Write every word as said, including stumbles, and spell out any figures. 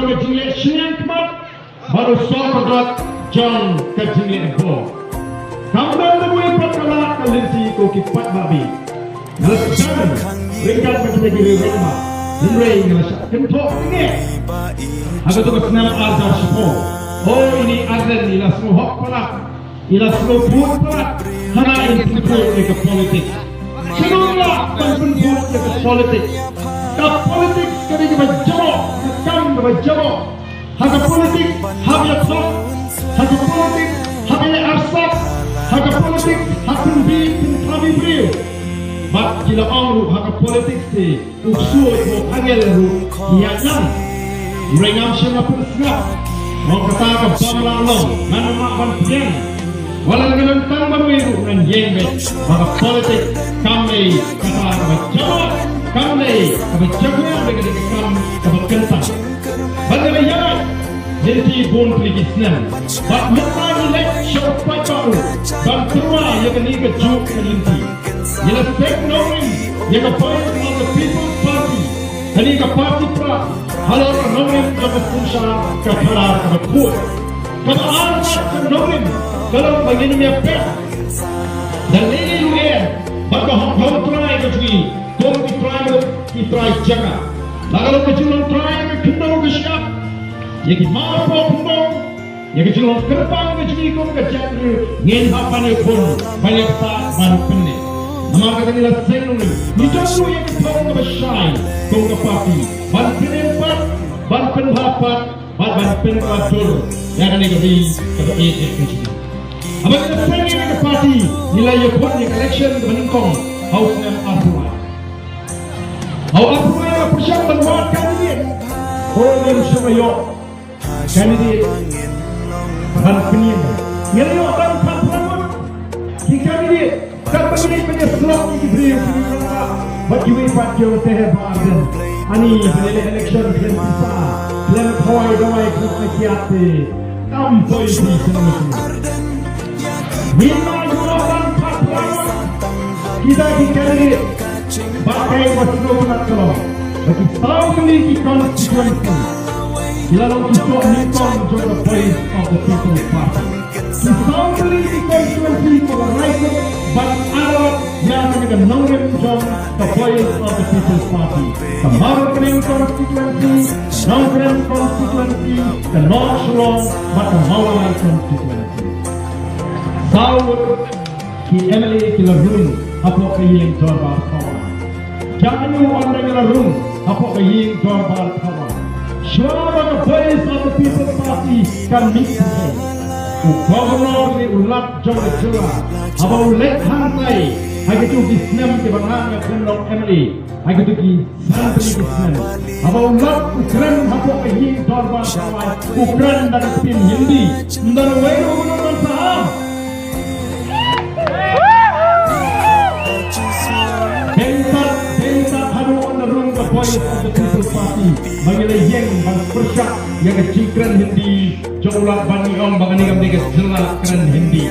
ka jingleh shiliang khmat bad u sor ka dot jong ka jingleh bor. Kam don da kawei pat ka lad ka lynti ko ki paidbah. Nga la sdang ryngkat bad kine ki riew rangbah, hynrei nga la shah kynthoh bniah ha kato ka snem ar hajar shiphew. O, ine i Ardent i la sngewhok palat, i la sngewbud palat. Hana in pynbud ïa ka politics. Sngewbha ban pynbud ïa ka politics. Ka politics ka dei kaba jaboh, ka kam kaba jaboh. Ha ka politics hap ïa thok, ha ka politics hap ïa arsap, ha ka politics hap pynbiej pynthame briew. Bad ki la ong ruh ha ka politics te u ksuid u angel ruh ki ïaid lang. Hynrei ngam shym la pynsngap. Ong kata ka bym lah long, ngan ym lah ban pdiang. Wat la ka don tang ban wei ruh ngan ïeng beit ba ka politics kam dei kata kaba jaboh, kam dei kaba jaboh, dei ka dei ka kam kaba kyntang. Bad ngi la ïaid lynti bun tylli ki snem. Bad mynta ngi leit sha u paidbah ruh ban tyrwa ïa kane ka juk ka lynti. Ngi la seng nongrim ïa ka Voice of the People Party. Kane ka party pra halor ka nongrim jong ka synshar ka khadar kaba khuid. Kaba ar pat ka nongrim ka long ba ngin ym ïa peit da lei lei ruh bad ka hok hok trai ka jong ngi kum ki trai mut ki trai jaka. La ka long ka jinglong trai ka khyndew ka shyiap ïa ki mar pop pynbong, ïa ka jinglong kyrpang ka jong ngi kum ka jaitbynriew ngin hap ban ïakhun ban ïapsah ban pynneh. Namar kata ngi la seng nongrim, ngi don ruh ïa ka thong kaba shai kum ka party ban pynim pat, ban pynbha pat bad ban pynkylla dur ïa kane ka ri kaba ïeit ka jong ngi. Haba ngi la seng ïa ka party ngi la ïakhun ïa ka election kaba nyngkong ha u snem arphew lai. Ha u arphew lai la pyrshang ban wad candidate. Ko ngim shym ïoh candidate ban pynïeng. Ngi la ïoh tang khatphra ngut ki candidate. Katba ngi dei ban ïasyllok ïa ki briew ki rangbah bad kiwei pat ki ong te he Bah Ardent, ani ban ïaleh election khlem pisa, khlem khawai dawai, khlem ai kiad te kam poi phi shen. Ngin ïa ïoh tang khatphra ngut kita ki candidate. Bad kaei kaba sngewtynnat ka long ba ki saw tylli ki constituency ki la long ki sohnyngkong jong ka Voice of the People Party. Ki saw tylli ki constituency kiba rai kut ban adopt ïa kane ka nongrim jong ka Voice of the People Party. Ka Mawryngkneng constituency, Nongkrem constituency, ka North Shillong bad ka Mawlai constituency. Saw ngut ki M L A ki la rung hapoh ka ïing dorbar thaw ar. Jia u ong ba ngi la rung hapoh ka ïing dorbar thaw ar? Shuwa ba ka Voice of the People Party kan mih pyrthei, u Governor ne u Lat jong ka jylla haba u leit hangtai ha kito ki snem kiba nga nga kren long M L A, ha kito ki san tylli ki snem, haba u Lat u kren hapoh ka ïing dorbar thaw ar u kren da ka ktien Hindi. Ym don uwei ruh uba nud ban sah. Beiñ tat, beiñ tat haduh ban rung ka Voice of the People Party ba ngi la ïeng ban pyrshah ïa ka jingkren Hindi jong u Lat ban ngi ong ba kane kam dei ka jylla kren Hindi.